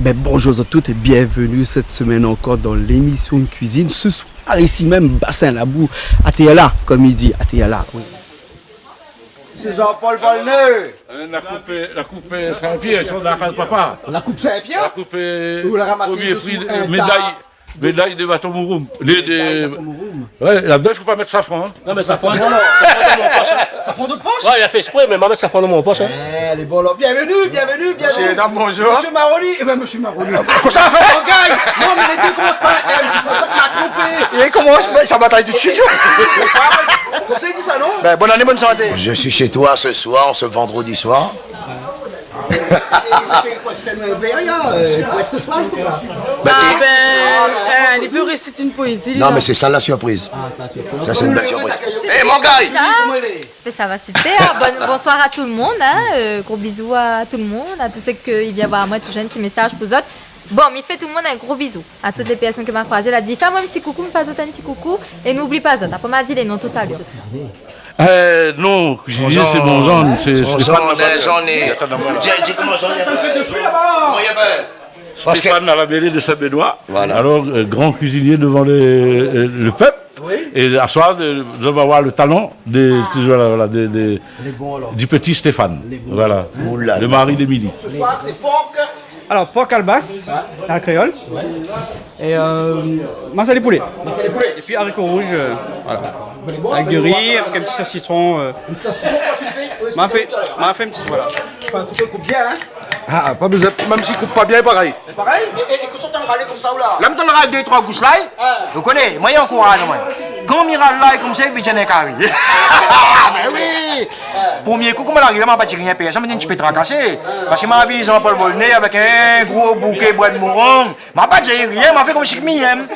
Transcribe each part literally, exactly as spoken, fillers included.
Bin, bonjour à toutes et bienvenue cette semaine encore dans l'émission de cuisine. Ce soir, ici même, Bassin Labou, atèr la, comme il dit, atèr la, oui. Sé Jean-Paul Volnay. Euh, la koup, la koup Saint-Pierre, sur la kaz papa. La koup Saint-Pierre ? La koup, euh, Ou la ramas promié dosou pri, in méday, ta. Méday de baton mouroum. Méday de baton mouroum. Ouais, la bèf, fo pa mèt safran, hein. Non, mé safran, safran dan mon posh, hein. Safran dan out posh ? Ouais, li la fé èksprè, mé ma mèt safran dan mon posh, hein. Eh, lé bon, alor. Bienvenue, bienvenue, bienvenue. Mésyé, madam, bonjour. Mésyé Maroni, eh bin, Mésyé Maroni. Kosa ? Mon gars, non, mé lé dé i komans par M, sé pou sa ke ma tronpé. Li komans, bin, sa batay tout suit. Konmsa i di sa, non ? Bin, bonne année, bonne santé. Je suis chez toi ce soir, ce vendredi soir. É sa fé koi, sa fé in vèr, euh, pou èt se soir, koi ? Bin, Ah, bin, euh, li vé résit in poézi, Non, la. Mé sé sa la surprise. Ah, sa, sé Sa, sé in bèl surprise. Eh, mon gars ! Sa ? Koman i lé ? Bin, sa va super. Bon, bonsoir à tout le monde, hein. Euh, gros bisous à tout le monde, à tous ceux qui viennent voir moi. Toujours un petit message pour eux. Bon, mi fé tout le monde un gros bisou. À toutes les personnes ke ma kroizé, la di, fé amoin in ti koukou, mi fé azot in ti koukou, é nou oubli pa azot. Apré, ma di lé non talèr. Euh, non, kuizinié, sé mon zann, sé Stéphane Labellé. Di, di koman zann i apèl ? Koman i apèl ? Stéphane Labellé de Saint-Benoît. Voilà. Alors, euh, grand cuisinier devant les, euh, le peuple. Oui. Et aswar, euh, nou va voir le talent de, Ah. toujours là, voilà, de, de, Lé bon, alor. du petit Stéphane. Lé bon. Voilà. Ouh là là. Le mari d'Émilie. Se soir, sé pork. Alor, pork kalbas, a la kréol. É, euh, masalé poulé. Masalé poulé. É pi zariko rouz, euh, voilà. Avèk di ri, avèk in ti sos sitron, euh. In ti sos sitron, koman ou la fé ? Ma fé, ma fé in ti, voilà. Fo in kouto i koup bien, hein ? Ah, pa bezoin, mèm si i koup pa bien, parèy. Parèy ? É, é, é kosa ou tann ralé konmsa ou la ? La, mi tann ral dé troi gous lay. Ah. Ou koné, moin, i ankouraz amoin. Kan mi ral lay konmsa, i vien in kari. Bin oui. Promié kou, koman la arivé, ma pa di rien, pèrsone, mi té in ti pé trakasé. Parske ma vi Jean-Paul Volnay avèk in gro bouké boi d'mouroum. Ma pa di rien, ma fé konmsi ke mi yèm.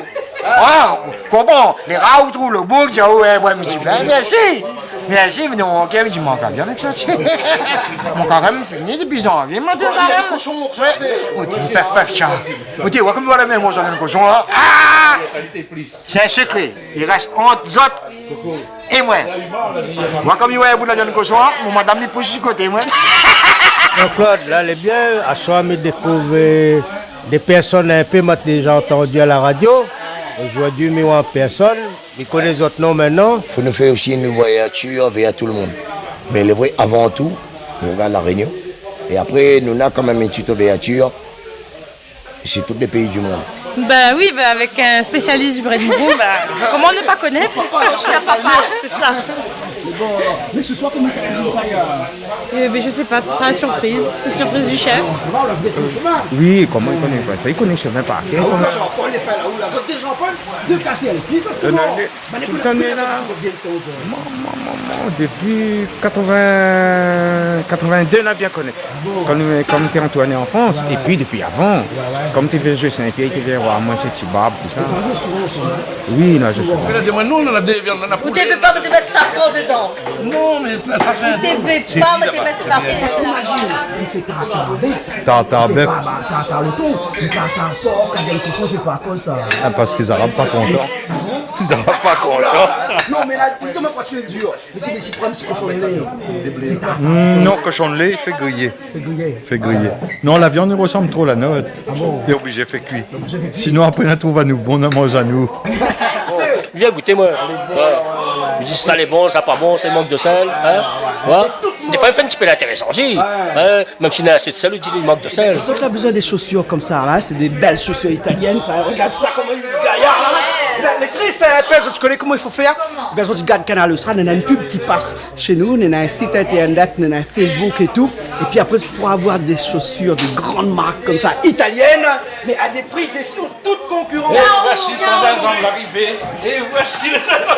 Ah, konpran, lé ra ou trouv lo boug, di, ah ouais, ouais, mi di, bin, mèrsi. Mèrsi, mé non, OK, mi di, mank avèk sa. Mon karèm fini dopi zanvié, ma fé karèm. Koshon, koshon, Ouais. fé. Oté, pèf, pèf, tien. Oté, ouais, konm voilà, mé moin, sa, lo koshon, la. Ah ! Sé in sekré. I rès ant zot é moin. Moin, konm mi voi in bout la viann koshon, mon madam, li pous su koté, moin. Jean-Claude, la lé bien, aswar mi dékouv dé pèrsone in pé, ma té déza antandi a la radio. Zordi mi voi an pèrsone, mi koné zot non mintnan. Fo nou fé osi in ouvertir vèr tout le monde. Mé lé vré, avan tou, nou rogard La Rényon. É apré, nou na kan mèm in ti ouvertir sur tout le péi du monde. Bin oui, bin avèk in spésialis du brèd mouroum, bin, koman ne pa konèt ? Sé sa. Mé se soir, koman sa i kuizine sa, euh ? Eh bin, je sais pas, ce sera la surprise, la surprise du chef. Sa va, ou la vu tout le shomin ? Oui, koman i koné pa sa ? I koné shomin par kèr, koman ? Jean-Paul lé pa la, ou la, zot dé Jean-Paul, dé kasé a lé pié, sa, Euh, non, non, mé Bin, lé Tout le tan lé la. Moman, moman, moman, dopi katrovin, katrovindé, na bien konèt. Kan nou, kan nou té an tourné an Frans, épi dopi avan, kan té vien zoué Sin-Pièr, té vien voir amoin, sé Tibab, tousa. Oui, na zoué souvan. Ou té vé pa mèt safran dedan. Non, mé sa, sa, sé Ou té vé pa mèt safran dedan. Imazine, i fé tartar bèf. Tartar bèf. I fé pa, ba, tartar lo ton, i fé tartar pork, avèk lo koshon, sé pa kosa. Ah, parske Zarab pa kontan. Zarab pa kontan. Non, mé la, mi di, mé parske dur. Mi di, mé si pran in ti koshon lé, fé tartar. Hmm, non, koshon lé, i fé griyé. Fé griyé. Fé griyé. Non, la viann i resanm tro la not. Ah bon ? Lé oblizé fé kui. Sinon, apré, nou trouv anou bon, nou manz anou. Vien gouté, moin. Ouais. Mi di, sa lé bon, sa pa bon, sa i mank de sèl, hein ? Ouais. Défoi, i fé in ti pé lintérésan osi. Ouais. Hein ? Mèm si na asé de sèl, ou di, i mank de sèl. Si zot la bezoin dé shosir konmsa, la, sé dé bèl shosir italièn, sa. Regard sa, koman i gayar, la. Bin, mé tré sinp, zot i koné koman i fo fèr. Bin, zot i gard Kanal Austral, néna in pub ki pas shé nou, néna in sit internet, néna in Facebook é tou. Épi apré, pou avoir dé shosir de grann mark konmsa, italièn, mé a dé pri i défi tout konkirans. Et voici ton zinzanm arrivé. Et voici le zinzanm.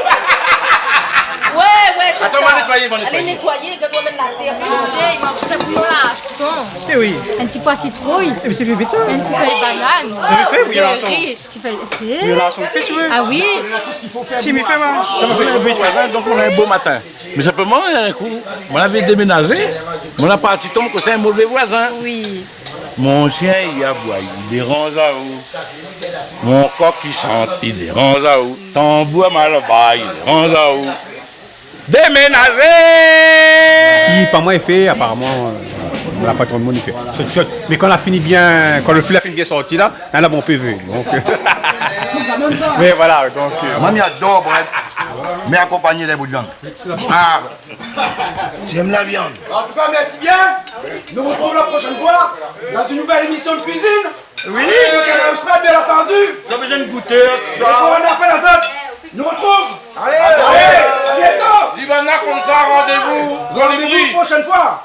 Ouais, ouais, sé sa. Atann, ma nétoiyé, ma nétoiyé. Alé nétoiyé, gard koman la tèr. Alé, i mank sa pou in lason. Eh oui. In ti poi sitrouy. Eh, mé sé vit sa. In ti fèy banane. Sa i fé, oui, in lason. Dé ri, ti fèy, eh. Oui, in lason, fé, oui. Ah oui. Si, mi fé, moin. Sa va fé in bo matin. Mé sinploman, in kou, moin lavé déménazé, moin la parti tonm koté in mové voizin. Oui. Mon shien i aboy, i déranz aou. Mon kok i shant, i déranz aou. Tanbour a mal bay, i déranz aou. Déménazé ! Si, pa moin i fé, aparaman, euh, La pa tro d'moun i fé sot, sot. Mé kan la fini bien, kan lo fil la fini bien sorti la, la, la bon pé vé. Donk, euh, mé voilà, donk, euh, moin mi ador brèd, mé akonpagné d'in bout viann. Ah, j'aime la viande. En tout cas, merci bien. Nous retrouvons la prochaine fois dans une nouvelle émission de cuisine. Oui. Sur Kanal Austral, bien entendu. Zot la bezoin gouté, tout sa. Et on appelle à zot. Nous retrouvons. Allez, allez, à bientôt. Di banna konmsa, rendez-vous. Rendez-vous prochaine fois.